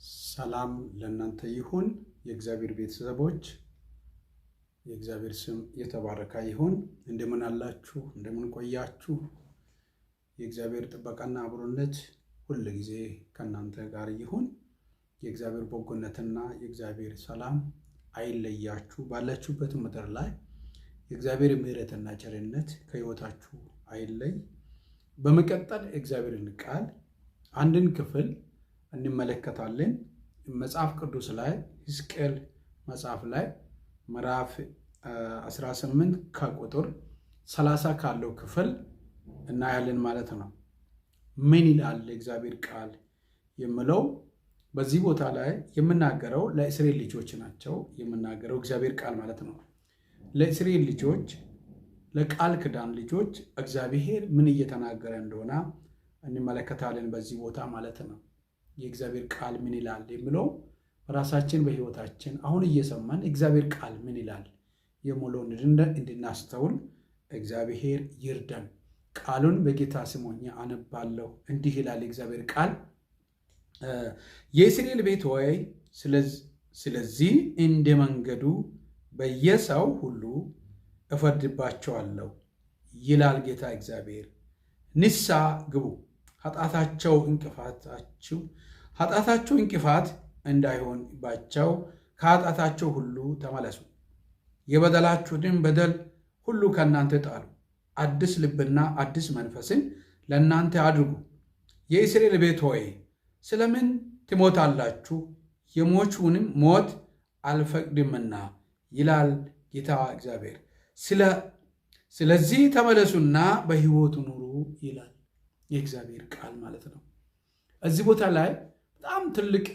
ሰላም ለእናንተ ይሁን፣ የእግዚአብሔር ቤተሰቦች፣ የእግዚአብሔር ስም የተባረከ ይሁን። እንደምን አላችሁ? እንደምን ቆያችሁ? የእግዚአብሔር ጥበቃና አብሮነት ሁል ጊዜ ከእናንተ ጋር ይሁን። የእግዚአብሔር በጎነትና የእግዚአብሔር ሰላም አይለያችሁ። ባላችሁበት ምድር ላይ የእግዚአብሔር ምሕረትና ቸርነት ከሕይወታችሁ አይለይ። በመቀጠል የእግዚአብሔርን ቃል አንድን ክፍል እንመለከታለን። መጽሐፍ ቅዱስ ላይ ሕዝቅኤል መጽሐፍ ላይ ምዕራፍ 18 ከቁጥር 30 ካለው ክፍል እናያለን ማለት ነው። ምን ይላል የእግዚአብሔር ቃል የምለው በዚህ ቦታ ላይ የምናገረው ለእስራኤል ልጆች ናቸው። የምናገረው እግዚአብሔር ቃል ማለት ነው። ለእስራኤል ልጆች፣ ለቃል ኪዳን ልጆች እግዚአብሔር ምን እየተናገረ እንደሆነ እንመለከታለን በዚህ ቦታ ማለት ነው። የእግዚአብሔር ቃል ምን ይላል የሚለው በራሳችን በሕይወታችን አሁን እየሰማን እግዚአብሔር ቃል ምን ይላል የሚለውን እንድናስተውል እግዚአብሔር ይርዳን። ቃሉን በጌታ ስም ሆኜ አነባለሁ። እንዲህ ይላል የእግዚአብሔር ቃል፣ የእስራኤል ቤት ሆይ፣ ስለዚህ እንደ መንገዱ በየሰው ሁሉ እፈርድባቸዋለሁ ይላል ጌታ እግዚአብሔር። ንስሐ ግቡ፣ ኃጢአታቸው እንቅፋት እንዳይሆንባቸው ከኃጢአታቸው ሁሉ ተመለሱ። የበደላችሁትን በደል ሁሉ ከእናንተ ጣሉ። አዲስ ልብና አዲስ መንፈስን ለእናንተ አድርጉ። የእስራኤል ቤት ሆይ፣ ስለምን ትሞታላችሁ? የሟቹንም ሞት አልፈቅድምና ይላል ጌታ እግዚአብሔር። ስለዚህ ተመለሱና በሕይወት ኑሩ ይላል የእግዚአብሔር ቃል ማለት ነው። እዚህ ቦታ ላይ በጣም ትልቅ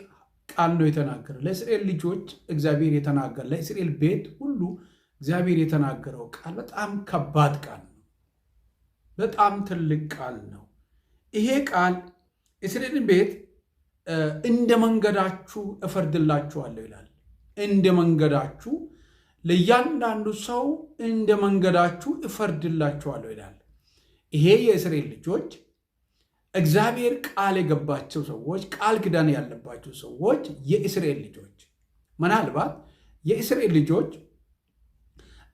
ቃል ነው የተናገረው። ለእስራኤል ልጆች እግዚአብሔር የተናገረ፣ ለእስራኤል ቤት ሁሉ እግዚአብሔር የተናገረው ቃል በጣም ከባድ ቃል ነው። በጣም ትልቅ ቃል ነው። ይሄ ቃል እስራኤልን ቤት እንደ መንገዳችሁ እፈርድላችኋለሁ ይላል። እንደ መንገዳችሁ፣ ለእያንዳንዱ ሰው እንደ መንገዳችሁ እፈርድላችኋለሁ ይላል። ይሄ የእስራኤል ልጆች፣ እግዚአብሔር ቃል የገባቸው ሰዎች፣ ቃል ኪዳን ያለባቸው ሰዎች፣ የእስራኤል ልጆች፣ ምናልባት የእስራኤል ልጆች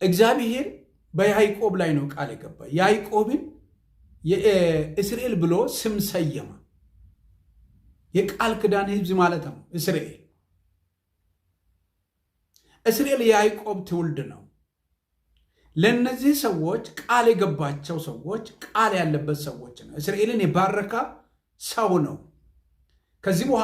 እግዚአብሔር በያዕቆብ ላይ ነው ቃል የገባ። ያዕቆብን የእስራኤል ብሎ ስም ሰየመ። የቃል ኪዳን ሕዝብ ማለት ነው እስራኤል። እስራኤል የያዕቆብ ትውልድ ነው። ለእነዚህ ሰዎች ቃል የገባቸው ሰዎች፣ ቃል ያለበት ሰዎች ነው። እስራኤልን የባረከ ሰው ነው። ከዚህ በኋላ